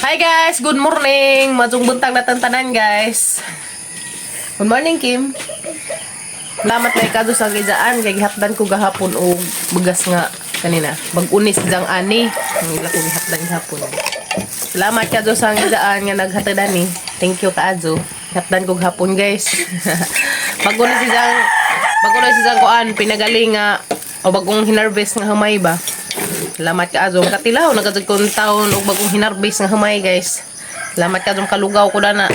Hi guys, good morning. Maayong buntag na tanan, guys. Good morning, Kim. Salamat kay kado sa gidaan kay gihapdan ko gahapon og bugas nga kanina. Bag-unis jang ani. Ang ila ko gihapdan gahapon. Salamat kado sa gidaan nga naghatag ani. Thank you kaayo. Gihapdan ko gahapon, guys. Bag-unis jang kuan pinagaling nga o bagong hinarvest nga humay ba. Salamat kaayo. Katilaw nagkatag kong taon og bagong hinarvest nga humay, guys. Salamat kaayo, kalugaw ko dana.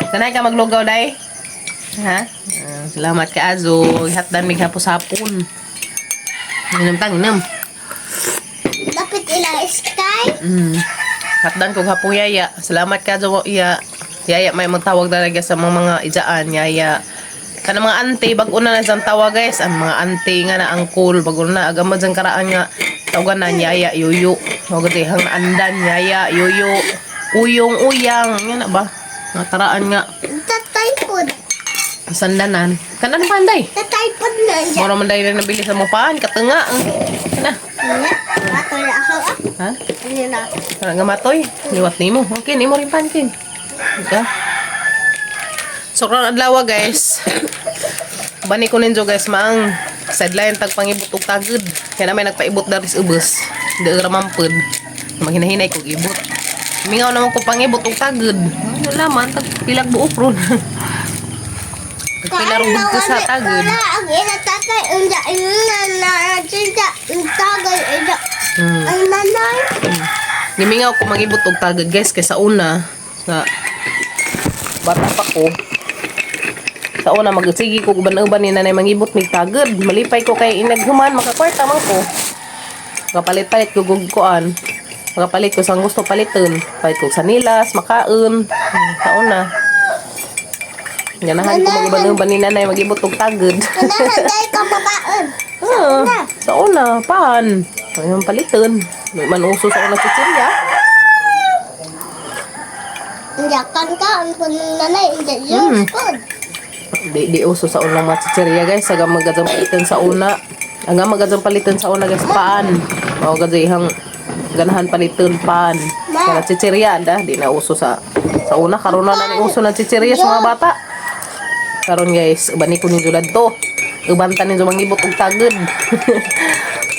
Kanay ka maglugaw day? Ha? Ah, salamat kaayo. Hatdan mig hapos-hapon. Inom tang inom. Dapat ilang sky. Hatdan ko hapong yaya. Salamat kaayo iya. Yaya may magtawag talaga sa mga ijaan yaya. Kana mga auntie bag-o na lang tawag, guys. Ang mga auntie nga na angkol bag-o na agam dyan karaan nga tawagan na yaya yuyo. Mao gud hang andan yaya yuyo. Uyong uyang nga na ba? Nga karaan nga Tatay pod. sandanan. Kanan panday. Tatay pod na siya. Mura man dahil na nabili sa mga paan, katunga. Kana. Ano? Matoy na ako ah. Ha? Ano na? Kana nga matoy. Liwat nimo. Okay, nimo rin pankin. Okay. So karon adlaw, guys. Bani ko ninyo, guys, maang sideline tag pangibot og tagod. Kaya na may nagpaibot dari sa ubos. Di ra mampud. Maghinahinay kog ibot. Mingaw naman ko pangibot og tagod. Ano laman tag pilag buok ron. Tag pila rong ko sa tagod. Wala ang ila tatay. Unja ina na cinta tagay ila. Ang nanay. Gimingaw ko mangibot og tagod, guys, kay sa una sa bata pa ko, sa una magsige ko uban-uban ni nanay mangibot mig tagod. Malipay ko kay inaghuman makakwarta man ko, makapalit-palit ko gug kuan, makapalit ko sa gusto paliton, palit ko sa nilas makaon. Sa una ganahan ko mag-uban-uban ni nanay magibot og tagod. Kanahan dahil ka makaon. Ah, sa una pan ayun paliton. Di man uso sa una chichirya. Unja kan ka ang pod ng nanay. Unja yun pod. Di uso sa unang mga chichirya, guys. Aga magadzang palitan sa una. Aga magadzang palitan sa una, guys, paan. O gadyo ihang ganahan palitan paan. Kaya chichirya da di na uso sa una. Karon na na ni uso na chichirya sa mga bata. Karon, guys, uban ko ninyo to. Uban ta ninyo mangibot og tagod.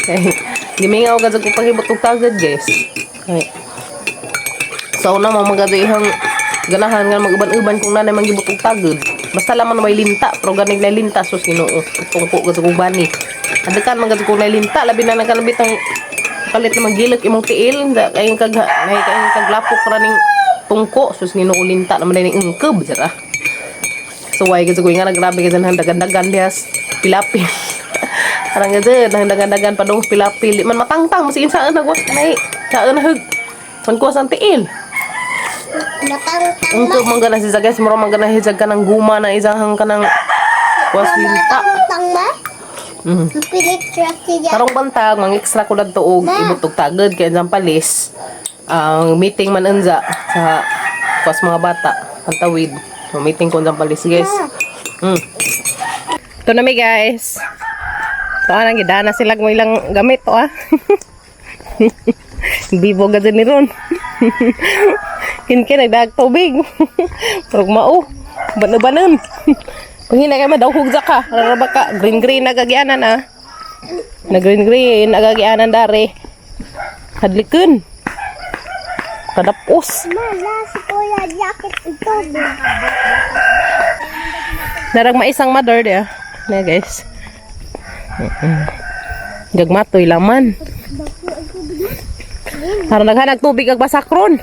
Kay gimingaw gad ko pangibot og tagod, guys. Kay sa una mo magado ihang ganahan nga mag-uban-uban kung nanay manggibot og tagod. Basta laman may linta, pero ganig na linta, sus Ginoo. Tungko gud kong bani. Adakan man gud kong linta, labi na nagkalabit ang palit na manggilok imong tiil, kay kag nay kay kaglapok ra ning tungko, sus Ginoo, linta naman ning ungkeb jara. So why gud ko nga grabe gud dagan-dagan dihas pilapil. Parang gud dagan-dagan padung pilapil, di man matangtang masig saan nagwas nay saan hug. Man kuha sa tiil. Matangtang. Ungko man gana si guys, mura man gana hijag ka ng guma na isahang ka ng was linta. Matangtang ma. Pilit siya. Karong bantag, mang extra ko dadto og ibot og tagod kay andyan palis. Ang meeting man unja sa kuwas mga bata, pantawid. So meeting ko andyan palis, guys. Ito na mi, guys. Ito ah, nang gidana sila mo ilang gamit to ah. Bibo gad ni ron. Kinkin nagdag tubig. Prog mao. Bano-banon. Panghina kay madawhog ja ka. Raraba ka. Green green nagagianan ah. Na green green nagagianan dari. Hadlikon. Kadapos. Mala si Kuya jacket ito. Narag maisang mother dia. Na, guys. Gagmatoy laman. Harang naghanag tubig ag basakron.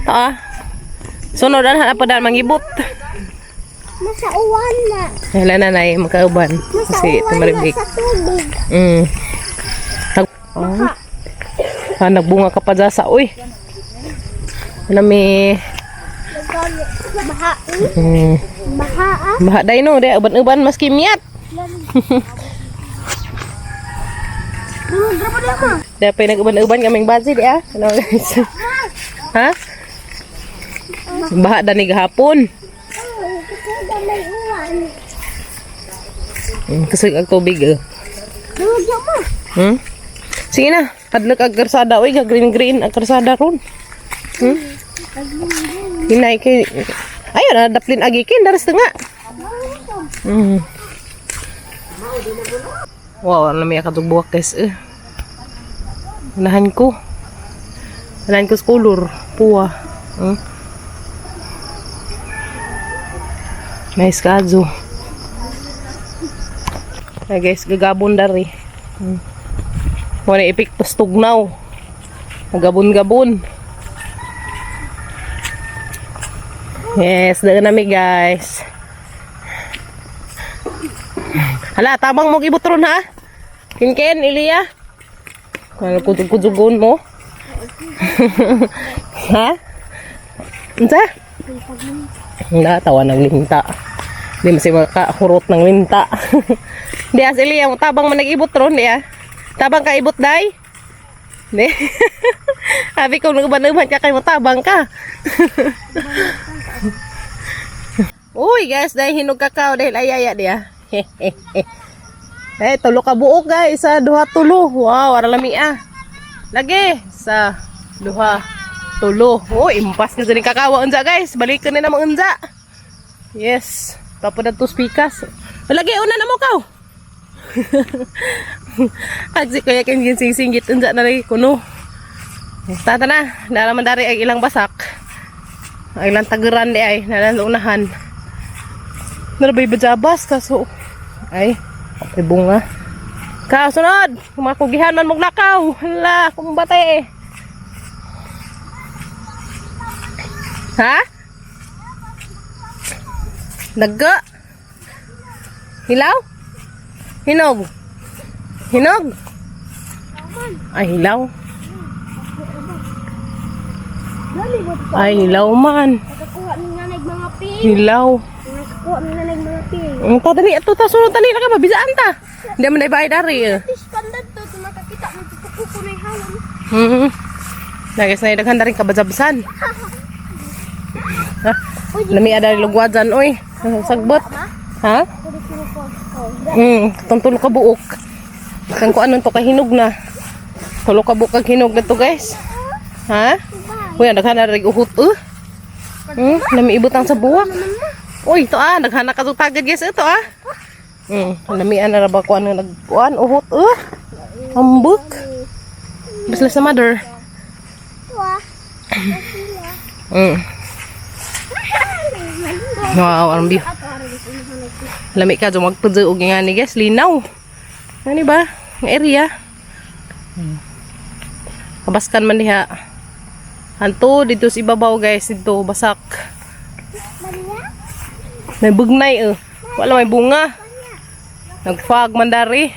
Ta. Sunod ana pa daan mangibot. Nasa uwan na. Wala na nay makauban Nasa kasi uwan na tumaribik. sa tubig. Oh. Ah, nagbunga ka pa dyan sa uy. Ano mi Baha. Baha ah. Baha day no, day uban-uban mas kimyat. Day pa nag-uban-uban kaming bazi di ah. Ano, guys? Ha? Baha dani gahapon. Oh, kasi daw may uwan. Kusog ang tubig eh. Dugyo mo. Sige na. Hadlok ang karsada oy, ga green green ang karsada ron. Hinay kay Ayun, na daplin agikin daras nga. Wow, ano may akatugbuwak guys eh. Unahan ko. Unahan ko sa color. Puwa. Nice kazo. Ay guys, gagabon dari. Wala epektos tugnaw. Gabon-gabon. Yes, daan nami guys. Hala, tabang mo ibutron ha. Kinken, Ilya. Ano kutug-kutugon mo? Ha? Unsa? Wala, tawa ng linta. Di mo makahurot ng linta. Di as Ilya, mo tabang man nag-ibot ron, di ah. Tabang ka ibot, day? Di. Sabi ko, nag-uban-uban ka kay mo tabang ka. Uy, guys, dahil hinog kakao dahil ayaya diya. Eh, tulo ka buok guys, sa duha tulo. Wow, ara lami ah. Lagi sa duha tulo. Oh, impas na dyan kakao unsa guys. Balikan na namang unsa. Yes. Tapos na to spikas. Lagi una na mo kaw. Agsi kuya kin ginsinggit unsa na lagi kuno. Tata na, nalaman dari ay ilang basak. Ay ilang taguran di ay nalan unahan. Nalabay bajabas kaso ay ay bunga. Ka sunod, kumakugihan man mong lakaw. Hala, kumbate. Ha? Daga. Hilaw? Hinog. Hinog. Ay, hilaw. Ay, hilaw man. Nakakuha mi nga nag mga pin. Hilaw. Nakakuha mi nga nag mga pin. Ang tadali ato ta sunod tali na ka mabisaan ta. Hindi man ay bayad ari. Eh. Fish pandad to, makakita mo tutuko ko na hawan. Nagis na daghan rin kabajabsan. Ha? Lami ada lugwajan oy. Sagbot. Ha? Tulo ka buok. Kang kuan to kay hinog na. Tulo ka buok kag hinog na to guys. Ha? Uy, ang daghan na rin uhot eh. Lami ibutang sa buwak. Uy, ito ah, daghan na ka tagad guys ito ah. Lami ana ra ba kuan nga nagkuan uhot eh. Ambuk. Basta sa mother. Wow, ang view. Lami ka dyan magpudyo og nga ni guys, linaw. Ano ba? Nga area. Kabaskan man diha. Hanto dito sa ibabaw guys, dito basak. May bugnay eh. Wala may bunga. Nagfog man dari.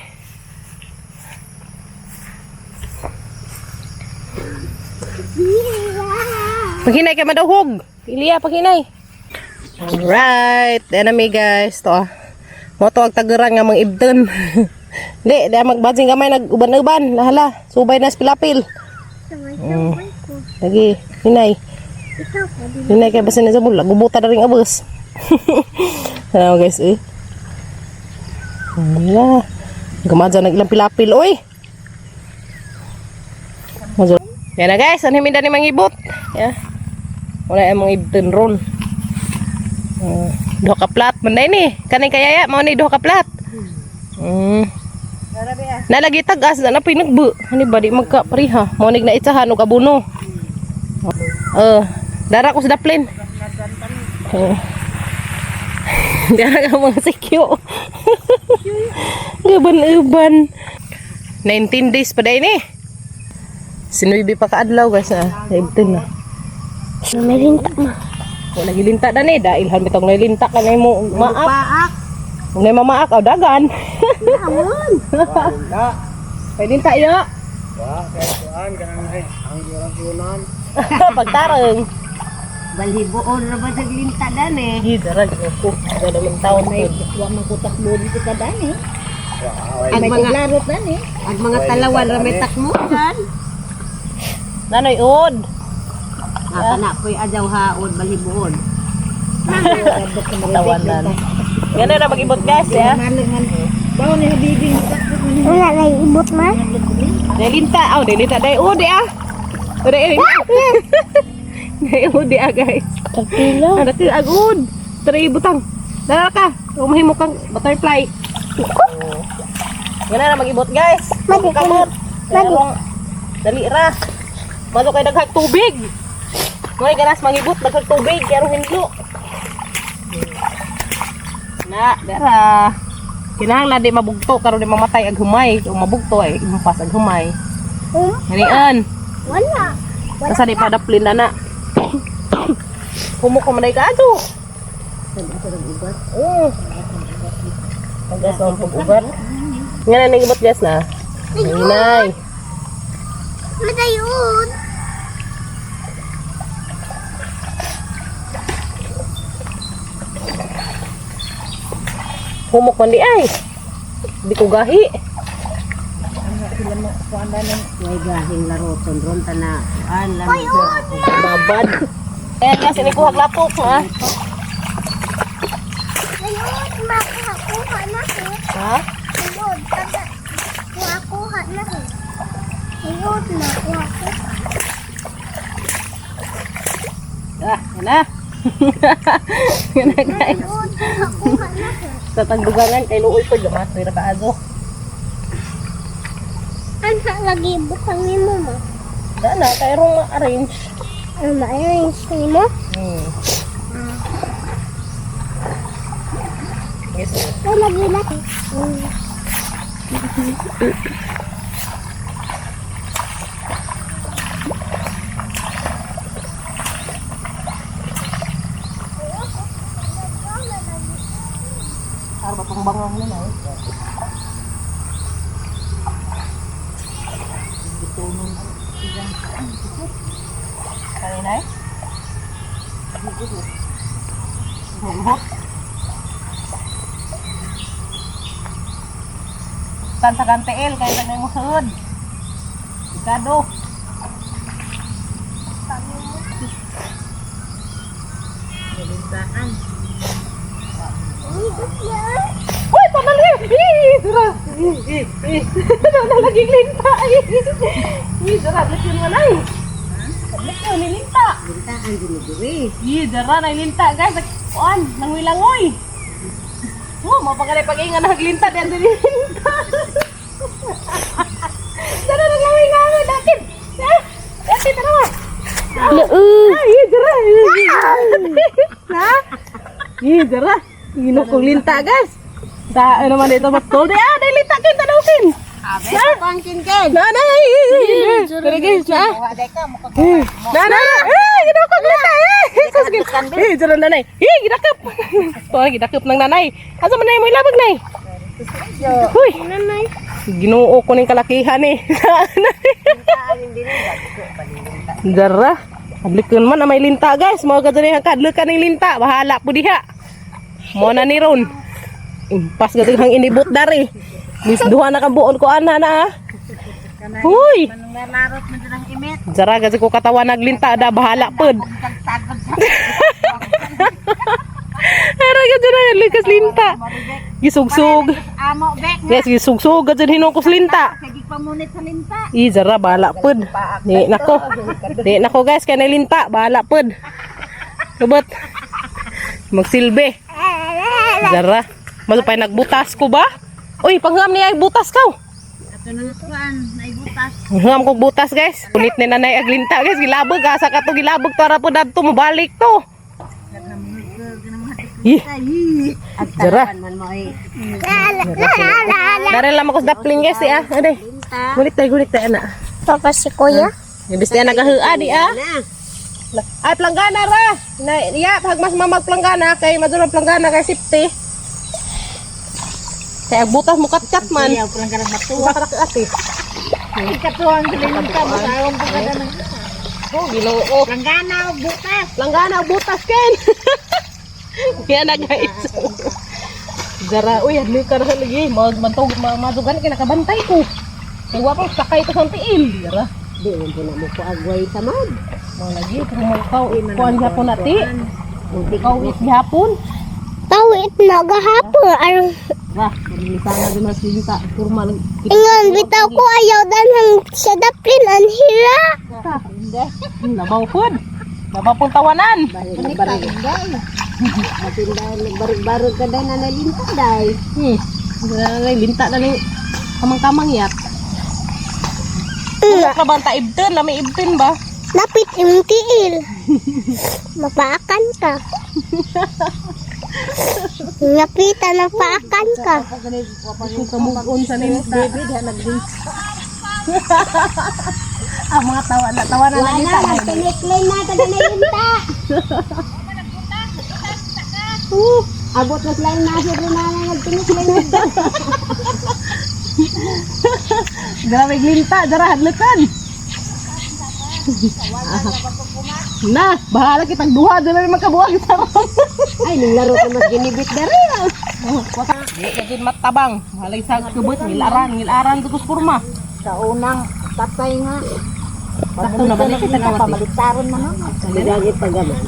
Paghinay kay madawhog. Ilya, paghinay. Alright, yan na mi guys. To ah. Mo to ang taguran nga mga ibdan. Di, di magbadjing gamay nag-uban-uban. Lahala, subay na sa pilapil. Lagi, hinay. Hinay kay basin na sa bula. Gubuta na rin abos. Ano guys eh. Wala. Gumadya nag ilang pilapil, oy. Yan na guys, ano ni mangibot. Yeah. Wala yung mga ibdan ron. Duha ka plat man day ni. Kaning kayaya mao ni duha ka plat. Nalagi tag-as na pinagbu. Hani ba di magka pareha. Mao nig na itsahan og abono. Dara ko sa daplin. Oh. Dara ka mga sikyo. Gaban-uban. 19 days pa day ni. Sinuibi pa kaadlaw guys na. Naibtin na. May linta ma. Wala gilinta na ni dahil han bitong nalinta ka na mo maak. Paak. Kung na mamaak aw dagan. Amon. May linta yo. Wa, kaya kuan kanang ay ang yuran-yuran. Pagtarong. Balhiboon ra ba sa linta dan eh. Di dara gyud ko. Dara man taon May ko. wa man ko takbo dito ka dan eh. Wa, Ang mga larot dan eh. Ang mga talawan ra may takmo dan. Nanoy od. Ah, kana po'y adyaw haod balhiboon. Tawanan. Ganun na mag-ibot guys ya. Wala na ibot man. Dai linta. Aw, dai linta. Dai udi ah. Dai Dai udi ah, guys. Kapila. Anak ka agud. Tara butang. Dara ka. Umahimo kang butterfly. Wala na mag-ibot, guys. Kamot. Madi. Dali ra. Maso kay daghang tubig. Ngay ganas mangibot daghang tubig kay aron hinlo. Na, dara. Kinahanglan di mabugto karon di mamatay ag humay. Kung mabugto ay impas ag humay. Ganian. Wala. Asa di pa daplin na na. Humo ka man ay kaadto. Oo. Pag-asa ang pag-ugat. Nga na nangibot guys na. Hinay. Madayon. Humok man di ay. Di ko gahi. Way gahing laro ron tana an lang. Babad. Eh, kasi ni kuhag lapok ha. Ayun, makuha na ko. Ha? Ayun, taga. Makuha na ko. Ayun, makuha ko. Ah, yan na. Yan na guys. Ayun, makuha na ko. Sa tagdugangan kay luoy ko gamatoy ra kaazo. Ano lagi bukang nimo ma? Dana kay rong ma-arrange. Ano ma-arrange nimo? Yes. Ay, lagi na. Para ba tong bangong nila eh. Kanina eh? Hugot. Tan sa kantiil, kaya na mo sud. Ikado. Uy, pamali! Eh, dara! Eh, eh, eh. Dara lagi linta. Eh, dara, balik yun manay. Balik yun, nilinta. Linta ang dinidiri. Eh, dara, nalinta, guys. Kuan, nangwilangoy. Oh, mapagalay pag-ingan na naglinta, diyan din linta. Dara, naglangoy-langoy, dakit. Eh, dakit, tara. Ay, dara. Na? Eh, dara. Ginukong linta, guys. Ta, ano naman dito, matol. Di, ah, dahil linta kayo, tanawin. Abe pang kinkin. Na, na, eh, eh, eh. Tara, guys, na. Na, na, na. Eh, ginukong linta, eh. Sus, eh, dara, nanay. Eh, ginakap. Ito, ginakap ng nanay. Asa man na mo ilabag, nay? Huy. Nanay. Ginoo ko ning kalakihan eh. Dara. Ablikon man na may linta guys. Mao ka diri ang kadlukan ng linta. Bahala po diha. Mo na ni ron. Impas gud hang inibot dari. Mis duha na ka buon ko ana na. ah. Huy. Manungararot mo dyan ang imit. Dara gud ko katawa naglinta da bahala pod. Tagod sa Ara gud na likas linta. Gisugsug. amo bek. Yes, gisugsug gud hinukos linta. Sige pamunit sa linta. I zara bahala pod. Di nako. Di nako guys kay nalinta bahala pod. Lubot. Magsilbi. Zara. Malupay nagbutas ko ba? Uy, pangham niya ay butas ka. Ato nang kuan, naibutas. Pangham kog butas guys. Punit ni nanay aglinta guys gilabog asa ka to gilabog para po dadto mobalik to. Ih, Zara. Man mo ay Dara lang ako sa dapling guys di ah. Ade. Gulit tayo, gulit tayo ana. Papa si kuya. Ibis niya nagahua di ah. na. Ay, planggana ra. Na, ya, pag mas mamag planggana kay madulong planggana kay safety. Kay agbutas mo kat-kat man. Ayaw ko lang ka matuwa. Usa ka ra ka ate. Ikatuang sa linta mo sa awang pagkada ng Oh, Ginoo. langgana o butas. Planggana butas ken. Yan na guys. Zara, uy, adli ka ra lagi. Mag mantog madugan kay nakabantay ko. Kay wa pa sakay ko sa tiil. Zara. Di man po na mo ko agway tamad. Mo lagi pero mo kaw kuan gyapon na ti. Ikaw it gyapon. Tawit na gahapon. Arang Wah, pamilisan na din mas linta. Kurma lang. Ingon bitaw ko ayaw danhang sa daplin ang hira. Labaw pod. Labaw pong tawanan. Nagbarog-barog ka dahil nanalinta dahil. Wala na linta na ni kamang-kamang yat. Ano ka ba ang taibten? Lami ibten ba? Lapit imong tiil. Mapaakan ka. Lapitan ang paakan ka. Kung kamugon sa linta. Ang mga tawa na tawa na Wala linta. na, nagtiniklin na taga nalinta. Abot na sila yung nasa rin na nagtiniklin na. Grabe linta, dara hadlukan. Na, bahala kitang duha dala naman kabuwag sa ron. Ay, ning laro ko mas ginibit na rin. Di ka gid matabang. Halay sa kubot ngilaran, ngilaran sa kurma. Sa unang patay nga. Sakto na ba ni kita kawat? Pamaliktaron man ako. Nagagit pa gaman.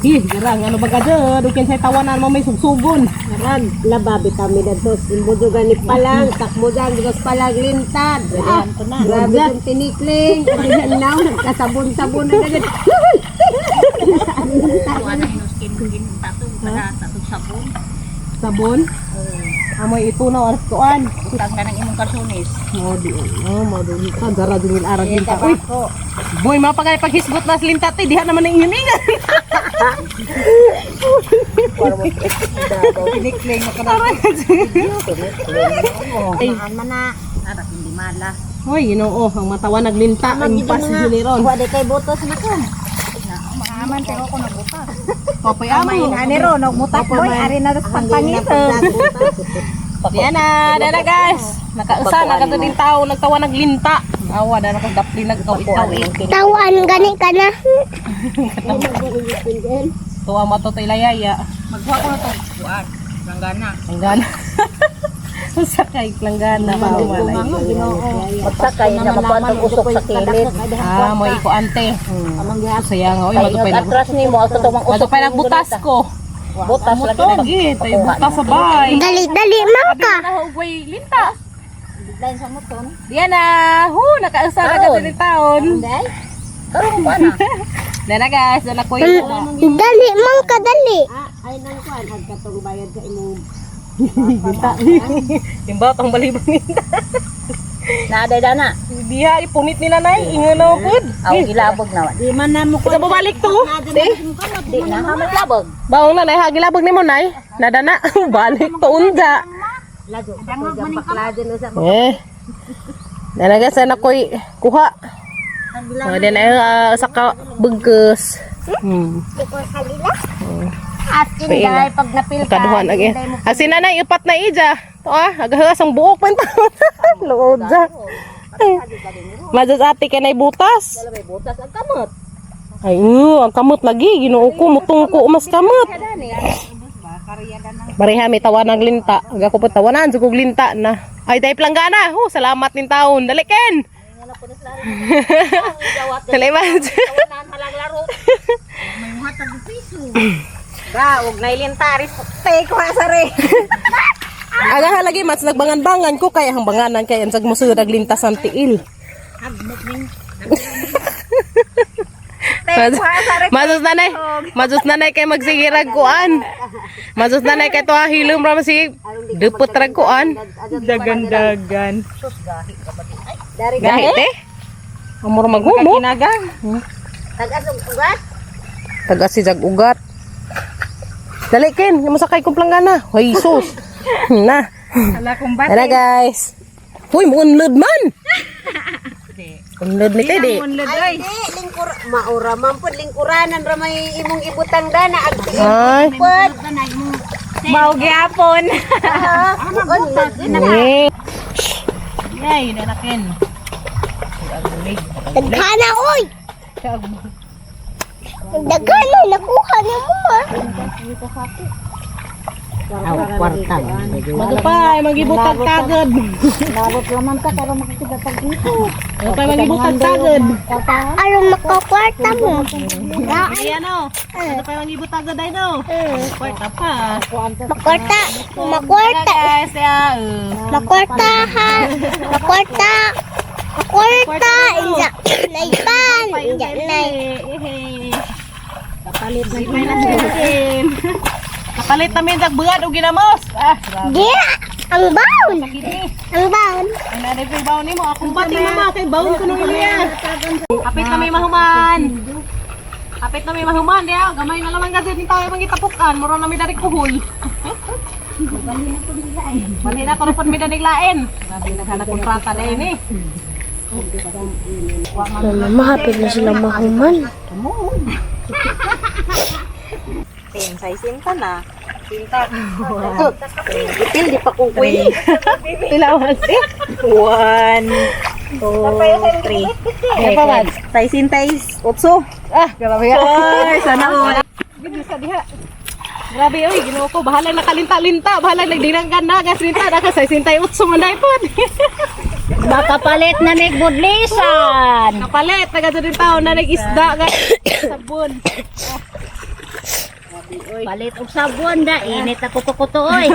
Ih, girang ano ba ka dyan? Ukin sa tawanan mo may sugsugon. Arag, laba, vitamin atos. Imbudo ganit pa lang, takmo dyan, bigos pa lang, lintad. Ah, grabe yung tinikling. Kasi now, nagkasabon-sabon na agad. Sabon? Amoy ito na oras kuan. Utang na ng imong karsunis. Mo di oh, mo di ka dara din aran linta. Uy. Boy, mapagay paghisgot na sa linta te, diha naman ang ingan. Tinikling na ka na. Ay, Man na. Arak, hindi mala. hoy, Ginoo, ang matawa naglinta ang pas ron. Kuha di kay butos na ko. Maaman pero ako nagbutas. Papay amo. Ani ro nagmutak boy, ari na tas pagpangit. Diana, dana guys. Nakausa na kadto din tao nagtawa naglinta. Awa dana ko dapli nagkaw-ikaw eh. Tawan gani ka na. Tuwa mo to ilayaya. Magkuha ko na to. Kuan, langgana. Langgana. Usa kay langgana pa wala. Magsakay na makuha tong usok sa kilid. Ah, mo iko ante. Saya nga oy matupay nag Atras nimo ang totoong usok. Matupay nagbutas ko. Butas lagi Mutog eh, tayo butas sa bay. Dali dali man ka. Nahugway linta. Diana, hu nakausa na ka din taon. Karon ko ana. Dana guys, dana ko Dali man ka dali. Ay nang kuan ag katong bayad sa imong Yung batang balibang ninda. Naaday dana. Diha ipunit nila nay, ingon na pud. Aw gilabog na. Di man na mo Sa bumalik to. Te. Di na ha maglabog. Baong na nay, hagilabog nimo nay. Nadana, balik to unda. Eh. Dana guys, ana ko'y kuha. Oh, din ay sa ka bugkes. Asking Paila. day pag napil ka. Kaduhan agi. Asin na nay upat na ija. To ah, agahagas ang buok man taon. Luod ja. Majas ate kay nay butas. May butas ang kamot. Ay, ang kamot lagi. Ginoo ko, mutungko mas kamot. Pareha may tawanang linta. Aga ko po tawanan, sugog linta na. Ay, tayo planggana. Oh, salamat nin taon. Dali, Ken! Dali, Mads. Ba, og nailintaris te ko asare. Aga halagi, Mads, nagbangan-bangan ko. Kaya ang banganan kay ang sagmusud aglintas ang tiil. Masus nanay, masus nanay kay magsigirag kuan. Masus nanay kay tuwa hilom ra masig dupot rag kuan. Dagan-dagan. Gahi te. Amor maghumo. Kinagang. Tagas og ugat. Taga si jag ugat. Dali Ken, yung masakay kong planggana. Hoy sus. Na. Ala kong ba? Tara guys. Huy, muunlod man. Unlod ni Teddy. Ay, Di lingkur maura man pud lingkuranan ra may imong ibutang dana ag Ay. tiil. Mao gyapon. Eh. Yay, nanakin. Daghana oy. Daghana nakuha nimo ah. Aw, kwarta. Magupay, magibutag kagad. Larot laman ta karon makakita pag dito. Ano pa mangibutag tagod? Aron makakwarta mo. Ay ano? Ano pa mangibutag ay no? Kwarta pa. Makwarta. Makwarta. Guys, ya. Makwarta ha. Makwarta. Makwarta. Inja. Naipan. Inja. Nay. Kapalit na na. Kapalit namin dag bugat og ginamos. Ah, grabe. Di. Ang baon. Ang baon. Ang nanay ko baon nimo. Akong pati mama kay baon ko nung iliya. Kapit na may mahuman. Kapit na may mahuman diya. Gamay na lamang kasi din tayo mangitapukan. Muro na may darig kuhol. Bali na ko rin may darig lain. Grabe naghanap kontrata na ini. Mahapit na sila mahuman. Ipil di pa kong kuy. Pila man siya? 1 2 3. Ay, pa man. Say otso. Ah, grabe ka. Ay, sana all. Sa diha. Grabe oy, Ginoo ko, bahala nakalinta-linta, bahala nagdinanggan na, gas linta na ka sa sintay utso man dai pod. Makapalit na may budlisan. Kapalit, taga din tao na nag-isda guys. Sabon. Palit og sabon da init ako kuto oy.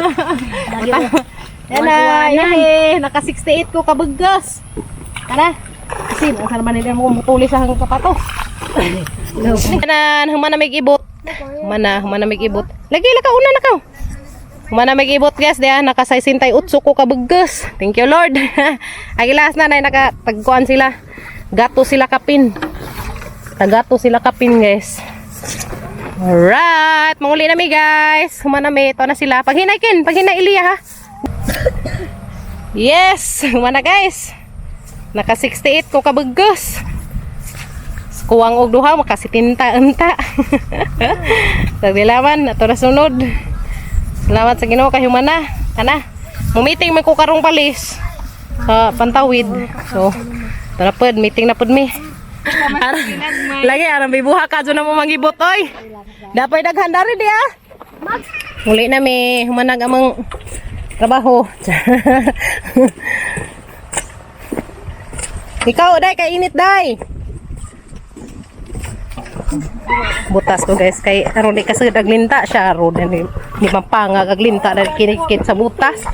Yan na, eh, naka 68 ko kabugas. Tara. Kasi, ang sana man nila mo mutuli sa hanggang kapato. Kanan, humana may ibot. Humana, humana may ibot. Lagi, laka, una na ka. Humana may ibot guys, diya, naka 68 ko kabugas. Thank you Lord. Agilas na, nay, naka, tagkuan sila. Gato sila kapin. Tagato sila kapin guys. Alright, manguli na mi guys. Humana mi, ito na sila. Paghinay kin, paghinay Ilya ha. Yes, humana guys. Naka 68 ko kabugos. Kuwang og duha maka 70 unta. Sagdilaman ato na sunod. Salamat sa Ginoo kay humana. Kana. Mumiting man ko karong palis sa Pantawid. So, tara pod, meeting na pod mi. Lagi aron bibuha ka dyan na mo mangibot oy. Dapat daghan dari di ah. Muli na mi humanag amang trabaho. Ikaw day kay init day. Butas ko guys kay aron di kasi daglinta siya aron ni, ni mampanga aglinta na kinikit sa butas.